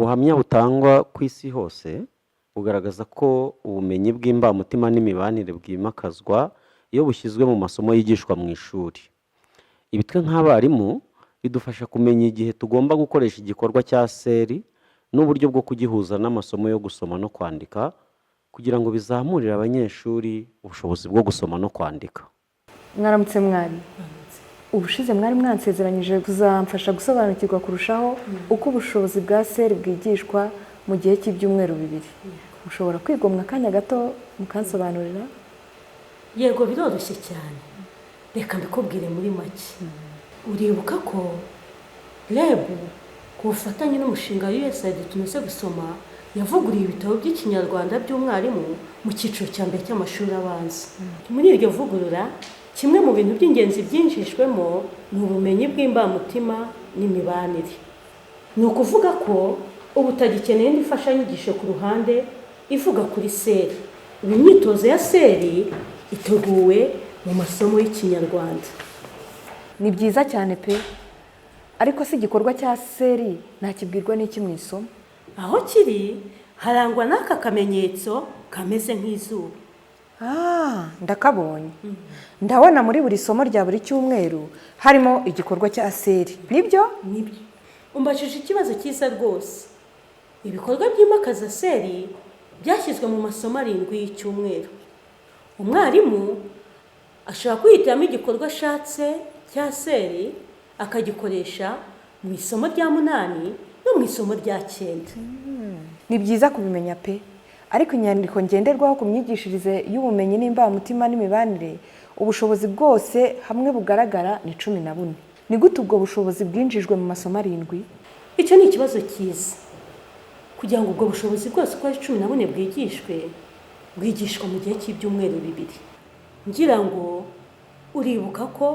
Ubuhamya butangwa ku isi hose bugaragaza ko ubumenyi bw'imbamutima n'imibanire bwimakazwa iyo bushyizwe mu masomo yigishwa mu ishuri. Ibi twe nk'abarimu bidufasha kumenya igihe tugomba gukoresha igikorwa cya SERI n'uburyo bwo kugihuza n'amasomo yo gusoma no kwandika kugira ngo bizamurire abanyeshuri ubushobozi bwo gusoma no kwandika. Mwaramutse mwari. Ubushize mwari mwansezeranyije kuzamfasha gusobanukirwa kurushaho uko ubushobozi bwa SERI bwigishwa mu gihe cy'ibyumweru 2. Mushobora kwigomwa akanya gato mukansobanurira? Yego, biroroshye cyane. Reka mbikubwire muri make. Uribuka ko REB ku bufatanye n'umushinga USAID Tunoze Gusoma yavuguriye ibitabo by'Ikinyarwanda by'umwarimu mu cyiciro cya mbere cy'amashuri abanza. Muri iryo vugurura, kimwe mu bintu by'ingenzi byinjijwemo ni ubumenyi bw'imbamutima n'imibanire. Ni ukuvuga ko ubu utagikeneye indi mfashanyigisho ku ruhande ivuga kuri SERI. Ubu imyitozo ya SERI iteguwe mu masomo y'Ikinyarwanda. Ni byiza cyane pe! Ariko se igikorwa cya SERI nakibwirwa n'iki mu isomo? Aho kiri harangwa n'aka kamenyetso kameze nk'izuba. Ah, ndakabonye. Ndabona muri buri somo rya buri cyumweru harimo igikorwa cya SERI. Nibyo? Nibyo. Umbajije ikibazo cyiza rwose. Ibikorwa byimakaza SERI byashyizwe mu masomo arindwi y'icyumweru. Umwarimu ashobora kwihitiramo igikorwa ashatse cya SERI akagikoresha mu isomo rya munani no mu isomo rya cyenda. Ni byiza kubimenya pe! Ariko inyandiko ngenderwaho ku myigishirize y'ubumenyi n'imbamutima n'imibanire, ubushobozi bwose hamwe bugaragara ni 14. Ni gute ubwo bushobozi bwinjijwe mu masomo arindwi? Icyo ni ikibazo cyiza. Kugira ngo ubwo bushobozi bwose uko ari 14 bwigishwe, bwigishwa mu gihe cy'ibyumweru 2. Ngira ngo uribuka ko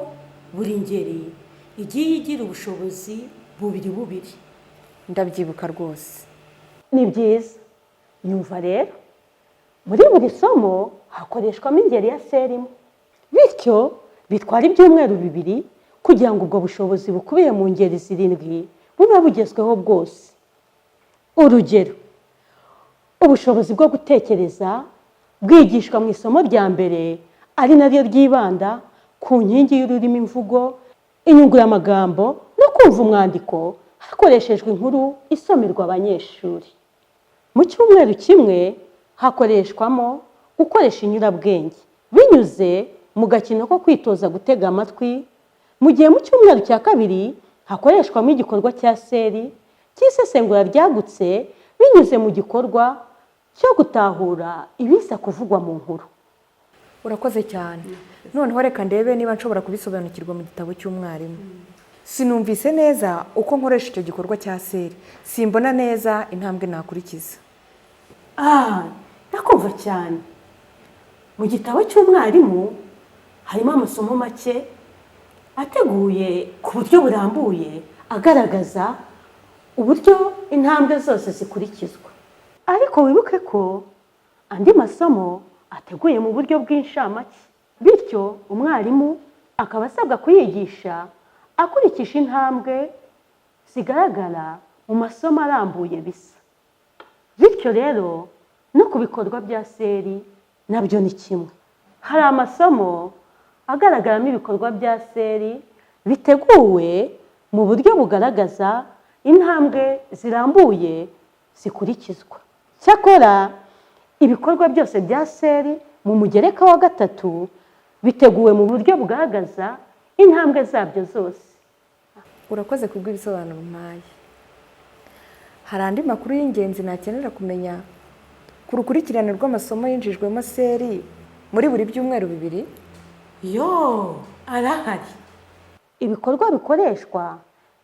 buri ngeri igiye igira ubushobozi bubiri bubiri. Ndabyibuka rwose. Ni byiza. Nyumva rero. Muri buri somo hakoreshwamo ingeri ya SERI imwe. Bityo bitwara ibyumweru 2 kugira ngo ubwo bushobozi bukubiye mu ngeri zirindwi bube bugezweho bwose. Urugero, ubushobozi bwo gutekereza bwigishwa mu isomo rya mbere ari naryo ryibanda ku nkingi y'ururimi mvugo, inyunguramagambo no kumva umwandiko hakoreshejwe inkuru isomerwa abanyeshuri. Mu cyumweru kimwe hakoreshwamo gukoresha inyurabwenge binyuze mu gakino ko kwitoza gutega amatwi, mu gihe mu cyumweru cya kabiri hakoreshwamo igikorwa cya SERI cy'isesengura ryagutse binyuze mu gikorwa cyo gutahura ibiza kuvugwa mu nkuru. Urakoze cyane. Noneho reka ndebe niba nshobora kubisobanukirwa mu gitabo cy'umwarimu. Sinumvise neza uko nkoresha icyo gikorwa cya SERI. Simbona neza intambwe nakurikiza. Ah, ndakumva cyane. Mu gitabo cy'umwarimu harimo amasomo make ateguye ku buryo burambuye agaragaza uburyo intambwe zose zikurikizwa. Ariko wibuke ko andi masomo ateguye mu buryo bw'inshamake. Bityo umwarimu akaba asabwa kuyigisha akurikije intambwe zigaragara mu masomo arambuye bisa. Bityo rero no ku bikorwa bya SERI nabyo ni kimwe. Hari amasomo agaragaramo ibikorwa bya SERI biteguwe mu buryo bugaragaza intambwe zirambuye zikurikizwa. Cyakora ibikorwa byose bya SERI mu mugereka wa gatatu biteguwe mu buryo bugaragaza intambwe zabyo zose. Urakoze kubw'ibisobanuro umpaye. Hari andi makuru y'ingenzi nakenera kumenya ku rukurikirane rw'amasomo yinjijwemo SERI muri buri byumweru 2? Yo, arahari. Ibikorwa bikoreshwa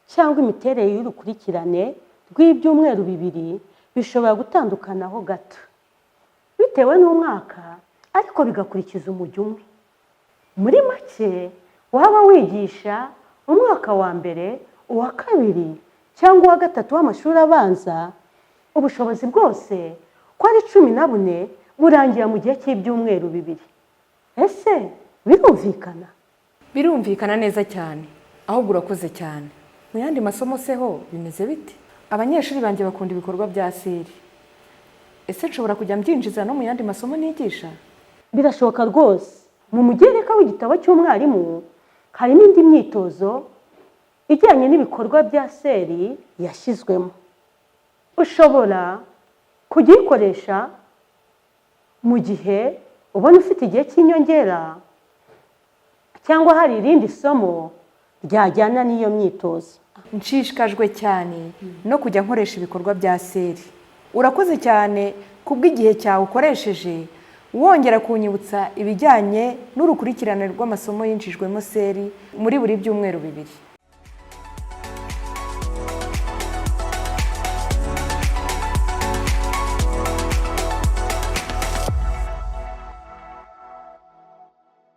cyangwa imiterere y'urukurikirane rw'ibyumweru 2 bishobora gutandukanaho gato bitewe n'umwaka, ariko bigakurikiza umujyo umwe. Muri make, waba wigisha umwaka wa mbere, uwa kabiri cyangwa uwa gatatu w'amashuri abanza, ubushobozi bwose ko ari 14 burangira mu gihe cy'ibyumweru 2. Ese birumvikana? Birumvikana neza cyane. Ahubwo urakoze cyane. Mu yandi masomo se ho bimeze bite? Abanyeshuri banjye bakunda ibikorwa bya seri. Ese nshobora kujya mbyinjiza no mu yandi masomo nigisha? Birashoboka rwose. Mu mugereka w'igitabo cy'umwarimu harimo indi myitozo ijyanye n'ibikorwa bya seri yashyizwemo. Ushobora kujya uyikoresha mu gihe ubona ufite igihe cy'inyongera cyangwa hari irindi somo ryajyana n'iyo myitozo. Nshishikajwe cyane no kujya nkoresha ibikorwa bya seri. Urakoze cyane kubw'igihe cyawe ukoresheje wongera kunyibutsa ibijyanye n'urukurikirane rw'amasomo yinjijwemo seri muri buri byumweru bibiri.